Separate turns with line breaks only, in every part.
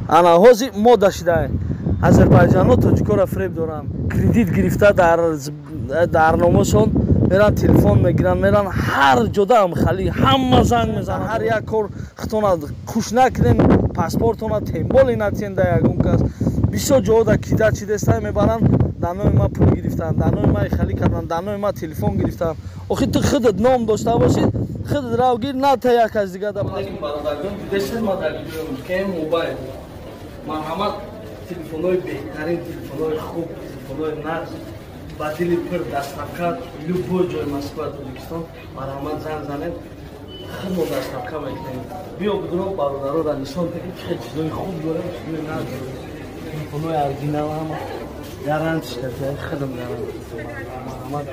Ана ҳозир мода шида Азербайҷонҳо тоҷикоро фреб доранд. Кредит гирифта дар номошон меран телефон мегиранд, меран ҳар ҷода хали ҳама занг мезананд. Ҳар як кор хитона хуш накунем, паспортона темболи натиҳен да ягон кас. Бисёр ҷоҳо кида чидеста мебаранд, дар номи ма пул гирифтанд, дар номи ма хали карданд, дар номи ма телефон гирифтанд. Охи ту худат ном дошта бошӣ, худат рав гир, на та як аз дига да. Бародарҷон, дидесед ма дар видео мобайл. Марҳамат, телефонҳои беҳтарин, телефонҳои хуб, телефонҳои нағз ба дили пир доставка любой ҷои Москва, Тоҷикистон. Марҳамат, занг занед, худмо доставка мекунем. Биё бидуро бародароро нишон диҳем, чӣ хел чизои хуб дорем, чизои нағз дорем. Телефонҳои оригинал ҳама гарантиш карда, худам гарант. Марҳамат.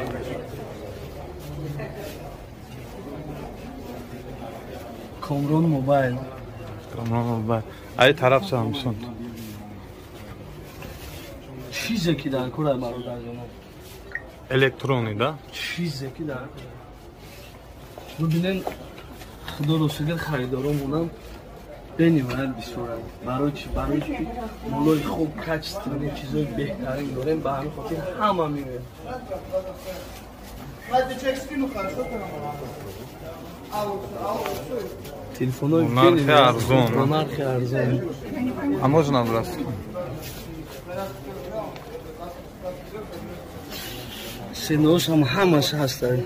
Комрон мобайл.
Комрон мобайл. Ай тараф Самсунг.
Чизе ки дар кор бародарҷонам.
Электронӣ, да?
Чизе ки дар кор. Бибинен, худоро шукр, харидоромонам бениҳоят бисёранд. Барои чи? Барои ки молои хуб, качественный, чизои беҳтарин дорем, ба ҳамин хотир ҳама меоянд. Телефонҳои
нархи арзон.
Нархи арзон.
А можно брать?
Сеношам ҳамаш ҳастанд.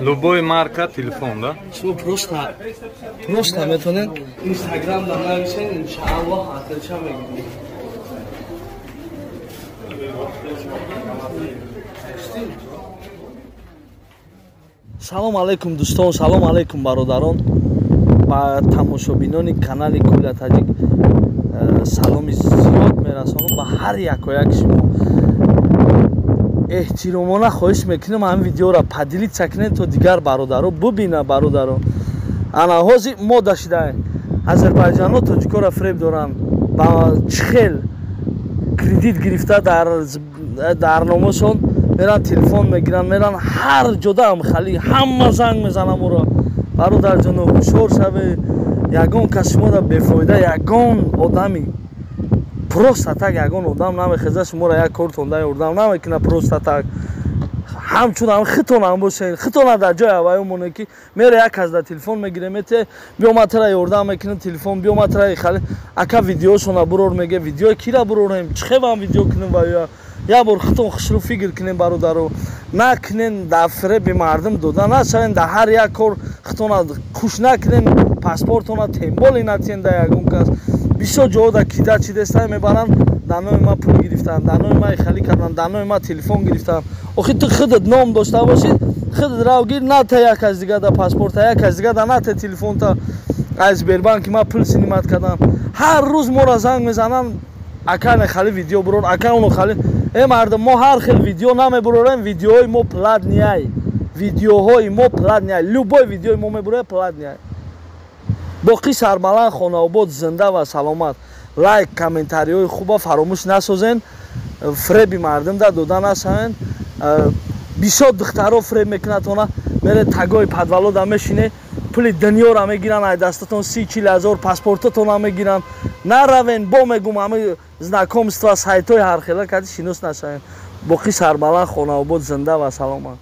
Любой марка телефон, да?
Шумо просто метавонед Инстаграм да нависен, иншааллоҳ отвеча мегиред. Салом алейкум дӯстон, салом алейкум бародарон, ба тамошобинони канали Коля Таҷик саломи зиёд мерасонам ба ҳар якояк шумо. Эҳтиромона хоҳиш мекунем, ҳамин видеоро поделиться кунед, то дигар бародаро бубина. Бародаро, ана ҳозир мода шида Азербайҷонҳо тоҷикоро фреб доранд. Ба чӣ хел кредит гирифта дар номошон меран телефон мегиранд, меран ҳар ҷода хали ҳама занг мезананд моро. Бародарҷоно, ҳушёр шавед, ягон кас шуморо бефоида, ягон одами просто так, ягон одам намехеза шуморо як кортон да ёрдам намекунад просто так. Ҳамчун ҳам хитонам бошед, хитона дар ҷои авваё моне ки мера як кас да телефон мегире, мете биё ма тара ёрдам мекунам, телефон биё ма тара хали ака видеошона бурор меге, видеои кира бурорем, чӣ хевам видео кунем ва ё як бор хитон хушрӯ фикр кунем бародаро, накунен дар фреби мардум дода нашавен, дар ҳар як кор хитона хуш накунен, паспортона темболи натиҳен да ягон кас. Бисёр ҷоҳо да кида чидеста мебаранд, дар номи ма пул гирифтанд, дар номи ма хали карданд, дар номи ма телефон гирифтанд. Охи ту худат ном дошта бошӣ, худат рав гир, на та як аз дига да паспорта, як аз дига да на та телефонта. Аз Сбербанки ма пул синимат карданд. Ҳар рӯз моро занг мезананд, ака не хали видео бурор, ака оно хали. Э мардум, мо ҳар хел видео намебурорем, видеоҳои мо платный, видеоҳои мо платный, любой видеои мо мебурорем платный. Боқӣ сарбаланд, хонаобод, зинда ва саломат. Лайк, комментариҳои хуба фаромӯш насозен, фреби мардум да дода насавен. Бисёр духтаро фреб мекунад, она мере тагои подвало да мешине, пули дунёро мегиранд ай дастатон, 30-40 ҳазор паспортатонро мегиранд. Наравен, бо мегум, ҳами знакомства сайтҳои ҳархела кади шинос нашавем. Боқӣ сарбаланд, хонаобод, зинда ва саломат.